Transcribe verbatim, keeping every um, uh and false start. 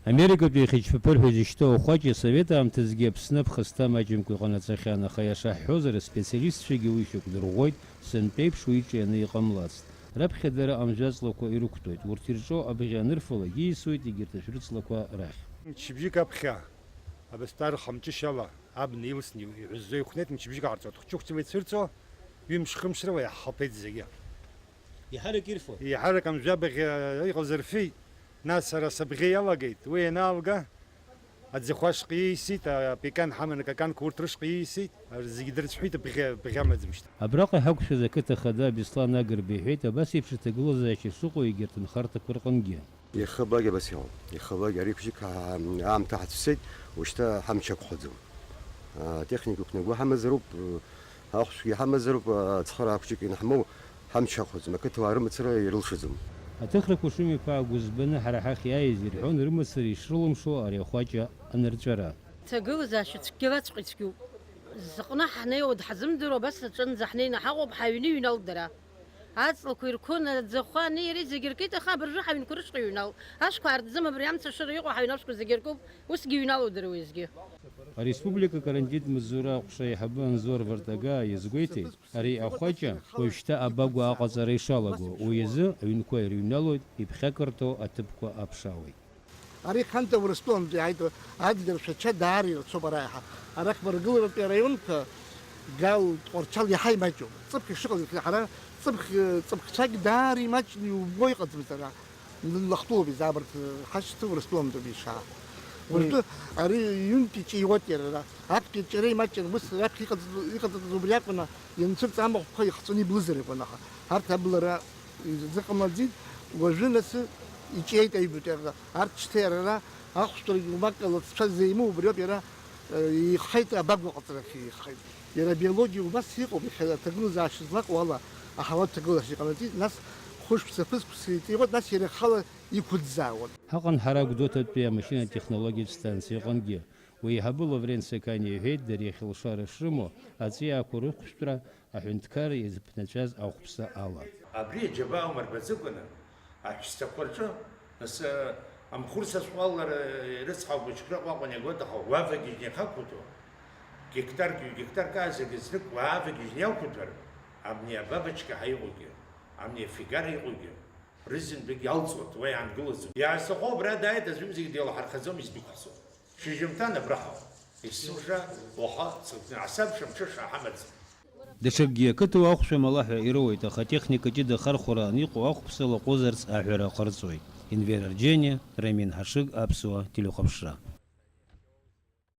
Америкатәи ахьыџьԥаԥыр ҳәа изышьҭоу ахәаҷ асовет аамҭазгьы Аԥсны аԥхасҭа маҷымкәа иҟанаҵахьан, аха иашаҳҳәозар, аспециалистцәагьы уи шьақәдырӷәӷәеит, сынтәеиԥш уи ҿианы иҟамлацт. Раԥхьа дара амжәаҵлақәа ирықәтәоит, урҭ ирҿоу абӷьы анырфалак ииасуеит егьырҭ ашәырҵлақәа рахь. Мчыбжьык аԥхьа, абасҭа рхамҿышьала абна илсны иҳәызо ихәнеит, мчыбжьык ҟарҵо, хәҷы-хәҷыла ицәырҵуа, ҩымш-хымш рыла иаҳхаԥеит зегьы. Еиҳарак ирфо? Еиҳарак амжәабӷьы иҟаз рфеит. Нас сара сыбӷьы иалагеит. Уи ианалга, аӡахәа шҟа иисит, апекан ҳаман, акаканқәа урҭ рышҟа иисит. Зегьы дрыцәҳәеит, бӷьы, бӷьы амаӡам шьҭа. Абраҟа иҳақәшәаз ақыҭа хада Беслан Агрба иҳәеит, абас еиԥш аҭагылазаашьа шыҟоу егьырҭ нхарҭақәа рҟынгьы. Иахабагь абас иҟоуп. Иахабагь ари бжьык ҳа-, ҳа-, аамҭа ҳацәцеит, ушьҭа ҳамч ақәхаӡом. А, техника ықәнагоу ҳамазароуп, ахәшәгьы ҳамазароуп, ацхыраара хәҷык ианаҳмоу ҳамч ақәхаӡом, ақыҭауаа рымацара ирылшаӡом. Аҭыхрақәа шымҩаԥаагоз збаны ҳара ҳахь иааиз ирҳәон, рымацара ишрылымшо ари ахәаҷа анырҵәара. Ҭагылазаашьа цәгьалаҵәҟьа ицәгьоуп. Зыҟны ҳнеиуа дҳазымдыруа, абас аҿынӡа ҳнеины ҳаҟоуп, ҳаҩны иҩналт дара. Аҵлақәа ирқәын, аӡахәа ани иареи зегьы ркит, аха абыржәы ҳаҩнқәа рышҟа иҩналт. Ашәқәа аартӡам, абри амца ашыра иҟоу ҳаҩны ашәқәа зегьы ркуп, усгьы иҩналоит дара уеизгьы. Ареспублика акарантинтә маҵзура аҟәша аиҳабы Анзор Вартагаа иазгәеиҭеит, ари ахәаҷа уажәшьҭа абагәа аҟаҵара ишалаго, уи азы аҩнқәа ирыҩналоит, иԥхьакырҭоу аҭыԥқәа аԥшаауеит. Ари Ханта Урыстәылантәи иааит, адгьыл шәача даара ирацәоуп ара иаҳа. Арахь Маргыларатәи араионқәа Гал, Тҟәарчал иаҳа имаҷуп. Ҵыԥх ишыҟаз еиԥш, ҳара ҵыԥх, ҵыԥхцәагь даара имаҷны иубо иҟаӡамызт ара. Лахтәылоуп изаабарҭ, ҳашьцәа Урыстәылантәи иша. Уажәтәы ари ҩынтә иҿиуеит иара ара. Актәи аҿиара имаҷын, ус раԥхьа иҟаҵатәыз, иҟаҵатәыз убри акәын, ианцәырҵ амахәқәа ихҵәаны иблызар акәын, аха арҭ аблара изыҟамлаӡеит, уажәы нас иҿиеит аҩбатәи аӷа. Арҭ шьҭа иара ара ахәшәтәырагьы умак алҵшәа зеимоу убриоуп иара, э, ихеит, абагә аҟаҵарахь ихеит. Иара абиологиа убас иҟоуп, иахьа аҭагылазаашьа злаҟоу ала аҳауа аҭагылазаашьа иҟанаҵеит, нас хәышықәса ԥызқәса иҵиуеит, нас иара ихала иқәыӡӡаауеит. Ҳаҟан ҳара Гәдоуҭатәи амашьынатә технологиатә станциа аҟынгьы. Уи аиҳабы Лаврент Саканиа иҳәеит, дара иахьылшара шрымоу аҵиаақәа рықәтәара аҳәынҭқарра иазыԥнаҵәаз ахәԥса ала. Абри аџьабаа умырбаӡакәаны, аҳәсҭақәа рҿы, нас, амхәыр сацәҟәалара ирыцҳау быжьқәрак уаҟа анекдот аха, уавагьежьны иахақәуҭәо, гектарк, ҩ-гектарк аазыргаз знык уаавагьежьны иақәуҭәар, абни абабочка ҳәа иҟоугьы, абни афигара иҟоугьы, рызынтәык иалҵуеит, уа иаангылаӡом. Иаасҭаху абра дааит, аӡәы зегьы деилаҳархаӡом, избықәҳҵо. Шьыжьымҭан абра ҳауп. Есымша, уаха, ҵыгәтәны асабша мҽыша ҳамаӡам. Даҽакгьы ақыҭауаа ахәшә амала ҳәа ироуеит, аха атехника ҷыда ахархәара аниҟоу ахәԥса лаҟәызарц аҳәара ҟарҵоит. Енвер Арџьениа, Рамин Ҳашыг, Аԥсуа телехәаԥшра.